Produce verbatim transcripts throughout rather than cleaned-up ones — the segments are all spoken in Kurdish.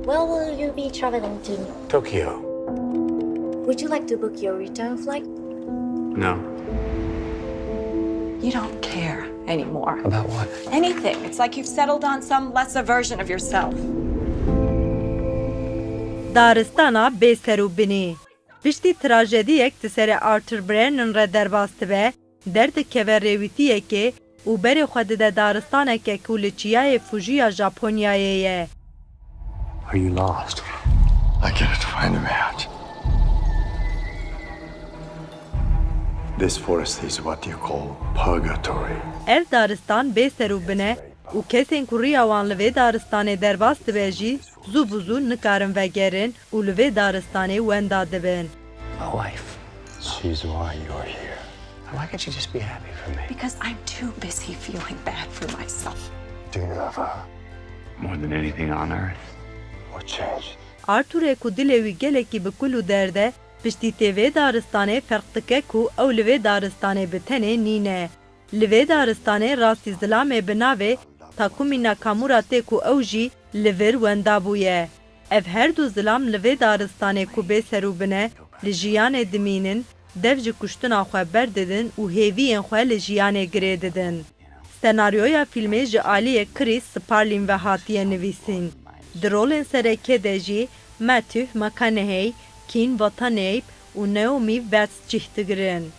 Where will you be traveling to? Tokyo. Would you like to book your return flight? No. You don't care anymore. About what? Anything. It's like you've settled on some lesser version of yourself. Daristana bê ser û binî. Piştî trajediyek di serê Arthur Brennan re derbas dibe, derdikeve rêwîtiyekê û berê xwe dide daristaneke ku li çiyayê Fuji ya Japonyayê ye. Are you lost? I gotta find a way out. This forest is what you call purgatory. Ev daristan bê ser û bin e û kesên ku riya wan li vê daristanê derbas dibe jî zû bi zû nikarin vegerin û li vê daristanê wenda dibin. My wife. She's why you're here. Why can't you just be happy for me? Because I'm too busy feeling bad for myself. Do you love her? More than anything on earth. What changed? Arthurê ku dilê wî gelekî bi kul û derd e, piştî tê vê daristanê ferq dike ku ew li vê daristanê bi tenê nîne. Li vê daristanê rastî zilamê bi navê Takumi Nakamura tê ku ew jî li vir wenda bûye. Ev her du zilam li vê daristanê ku bê ser û bin e, li jiyanê dimînin, dev ji kuştina xwe berdidin û hêviyên xwe li jiyanê girê didin. Senaryoya fîlmê ji aliyê Chris Sparling ve hatiye nivîsîn. Di rolên sereke de jî Matthew McConaughey, Ken Watanabe û Naomi Watts cih digirin.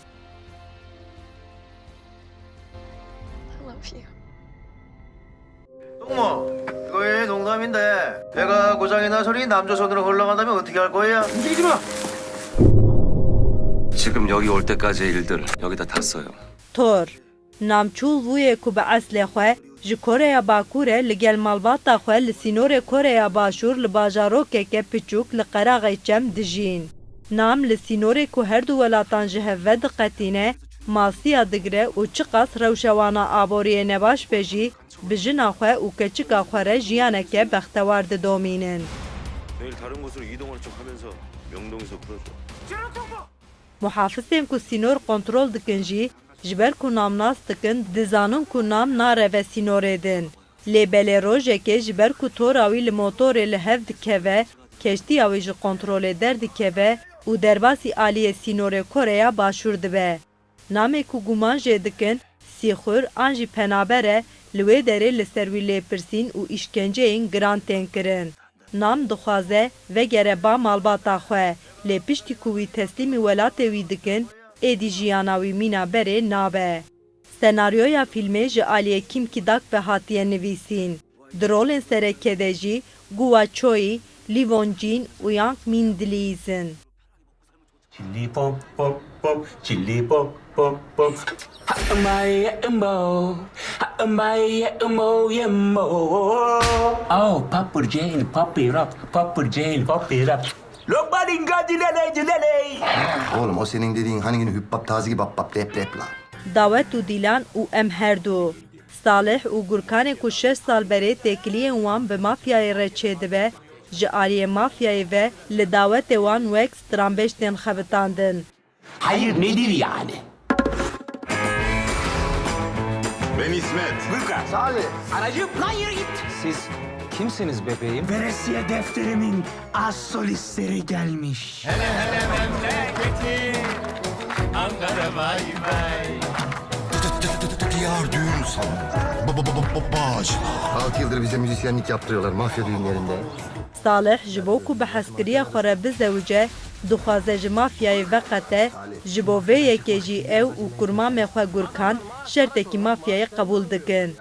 I love you. 동무, 이거의 농담인데, 배가 고장이 나 소리 남조선으로 올라간다면 어떻게 할 거야? 움직이지 마. 지금 여기 올 때까지의 일들 여기다 다 써요. Tor. Nam Chul Woo yê ku bi eslê xwe ji Koreya Bakur e, li gel malbata xwe li sînorê Koreya Başûr li bajarokeke piçûk li qeraxê çem dijîn. Nam li sînorê ku her du welatan ji hev vediqetîne, masiya digire û çiqas rewşa wan a aboriyê nebaş be jî, bi jina xwe û keçika xwe re jiyaneke bextewar didomînin. 내일 다른 곳으로 이동할 척 하면서 명동에서 풀어줘. Muhafizên ku sînor kontrol dikin jî, ji ber ku Nam nas dikin, dizanin ku Nam nareve sînorê din. Lê belê rojekê ji ber ku tora wî li motorê li hev dikeve, keştiya wî ji kontrolê derdikeve û derbasî aliyê sînorê Koreya Başûr dibe. Namê ku guman jê dikin, sîxur an jî penaber e, li wê derê li ser wî lêpirsîn û îşkenceyên giran tên kirin. Nam dixwaze vegere ba malbata xwe, lê piştî ku wî teslîmî welatê wî dikin, êdî jiyana wî mîna berê nabe. Senaryoya fîlmê ji aliyê Kim Ki-duk ve hatiye nivîsîn. Di rolên sereke de jî Guwa Choi, Lee Won-jin û Yang Min dilîzin. Chili pom pom pom, chili pom pom pom. Ha'amai ya'ambo, ha'amai ya'amo ya'amo. Oh, Popper Jane, Poppy Rock, Popper Jane, Poppy Rock. Lokmaninga dilele dilele. Oğlum, o senin dediğin hani yine hüppap taze gibi hap hap rap rap lan. Dawet û Dîlan û em her du. Salih û Gurkanê ku şeş sal berê têkiliyên wan bi mafyayê re çêdibe, ji aliyê mafyayê ve li dawetê wan wek stranbêj tên xebitandin. Hayır nedir yani? Ben İsmet. Gürkan. Salih. Anacığım lan yürü git. Siz kimsiniz bebeğim? Veresiye defterimin az solistleri gelmiş. Hele hele memleketim Ankara bay bay. Diyar düğün salonu. Ba- ba- ba- ba- Bağcılar. Altı yıldır bize müzisyenlik yaptırıyorlar mafya düğünlerinde. Salih ji bo ku bi hezkiriya xwe re bizewice, dixwaze ji mafyayê veqete, ji bo vê yekê jî ew û kurmamê xwe Gurkan şertekî mafyayê qebûl dikin.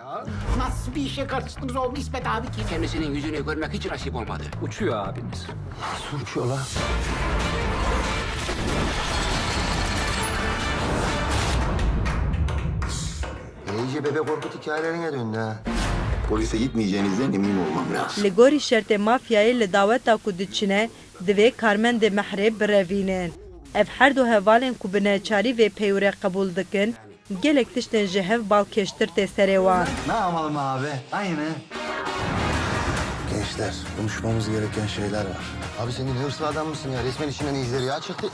Nasıl bir işe karıştınız oğlum İsmet abi ki? Kendisinin yüzünü görmek hiç nasip olmadı. Uçuyor abimiz. Nasıl uçuyor lan? E, iyice bebe korkut hikayelerine döndü ha. Polise gitmeyeceğinizden emin olmam lazım. Li gorî şertê mafyayê li daweta ku diçine, divê karmendê mehrê birevînin. Ev her du hevalên ku bi neçarî vê peywirê qebûl dikin, gelek tiştên ji hev balkêştir tê serê wan. Ne yapalım abi? Aynı. Gençler, konuşmamız gereken şeyler var. Abi sen de ne hırslı adammışsın ya. Resmen içinden ejderha çıktı.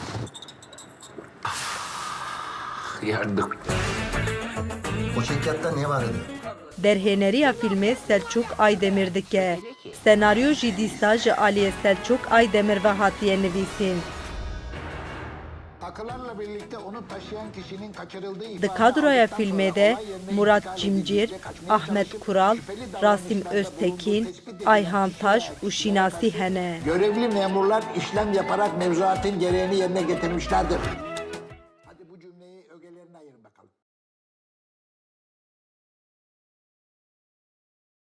Yardım. O çekyatta ne vardı? Derhêneriya fîlmê Selçuk Aydemir dike. Senaryo jî dîsa ji aliyê Selçuk Aydemir ve hatiye nivîsîn. Takılarla birlikte onu taşıyan kişinin kaçırıldığı Di kadroya fîlmê de Murat Cimcir, Ahmet Kural, Rasim Öztekin, Ayhan Taş û Şinasi hene. Görevli memurlar işlem yaparak mevzuatın gereğini yerine getirmişlerdir.